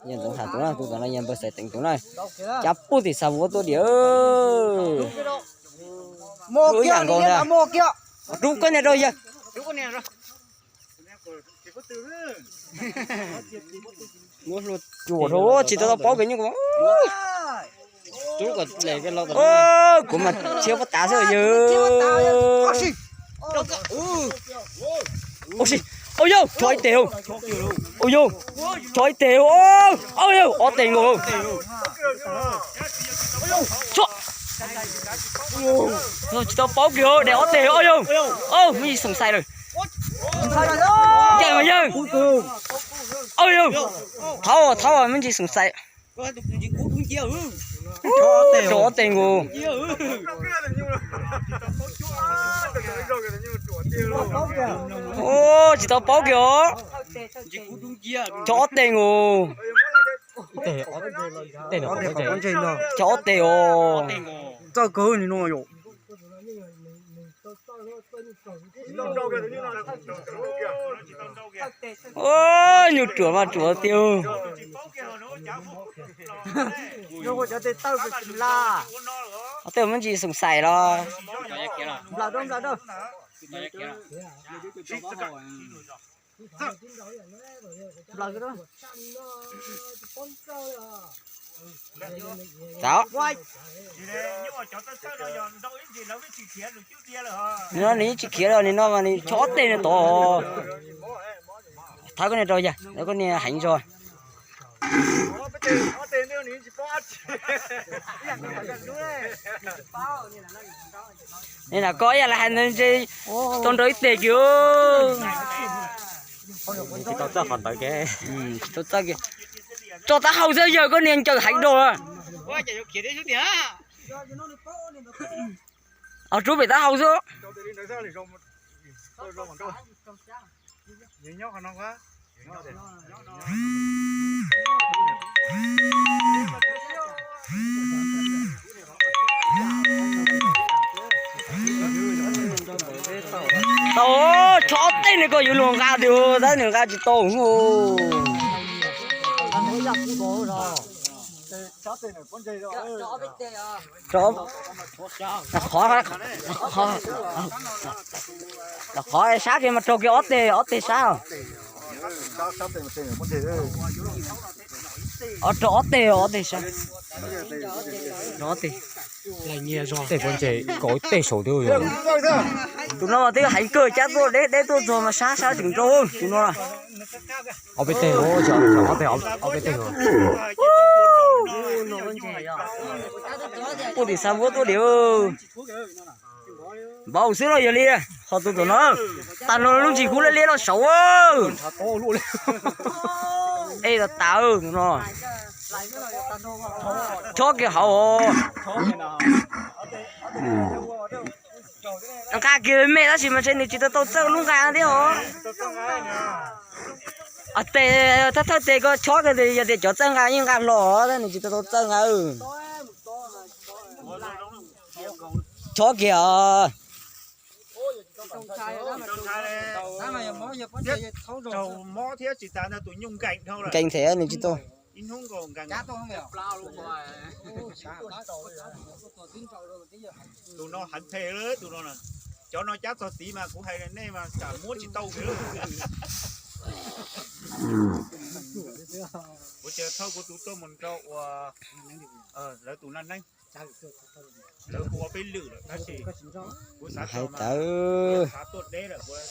Yawg Ntxoov Ham tus na, tus ntawd no yog npawg Xaiv Teev tus na. Cov pub tim Xav Vuav tuaj diam. Ua ib yam nkaus ntag. Rub koj niag rau yawg. Cuam rau tsis tau tau paub kiag nyuj. Kuv mas thiab pob tav xwb yawg. Ua si, ua yawg, chov ib teg. Ua yawg, chov ib teg. Ua yawg, ob teg nkaus. Tsis tau paub kiag, de ob teg. Ua yawg, muaj ntsis xoom xais lawm. Ncaim mas yawg. Ua yawg, thov thov muaj ntsis xoom xais. Rau ob teg nkaus. Tsis tau paub kiag os. Chov ob teg nkaus. Chov ob teg os. Txawj kawg ni no yom. Nyuj ruam mas ruam tiag. Tej muaj ntsis xoom xais los. Nws yeej tsis khiav los, nws no mas nws chov ob teg no tod. Thov koj niag rau yawg, koj niag heev zog. Nim no koj ib yam li hais ntawd ntshe tau nrau ib teg kiag. Tsis tau txawj qhov ntawd kiag. Tso taub hau xwb yawg, koj niag ncaws heev dua. Os, rub pem taub hau xwb. Tau, chov ob teg no koj yuav luag nqa tiag, tab nws nqa tsis tau. Qhov, qhov sab kiag mas raug kiag ob teg, ob teg sab. Raug ob teg, ob teg sab. Raug ob teg. Tej pob ntseg kaum ib teg saud thiab. Tus no mas twb heev kawg, cab tuaj deb deb tuaj txog mas sab sab tseem raug tus no. Ob peb teg, ob teg, ob peb teg. Ua tim Xav Vuav tuaj diam. Npaum xwb los yog li, ho tus tom no, tag nrho lub ntsis kub liab liab los saud. Ej, tas tas tus no. Chob kiag hauv. Nqa kiag me tab sis mas ntshe nws tsis tau tau txawj lub nqa thiab os. Tes thawj thawj tes koj chob kiag yog tias cov txawj nqa yeej nqa hlo, tab nws tsis tau tau txawj nqa. Chob kiag os. Nkees thiab nws tsis tau. Tus no heev phem, tus no, cov no cab txog tid mas kuv hais nej mas tsam muab tsis tau. Kuv tsis thauj kuv tus tuaj mus nrau ua lawv tus neej, lawv hu ua peb lwm lawm tab sis kuv xav hais tawm, xav tuaj deb lawm.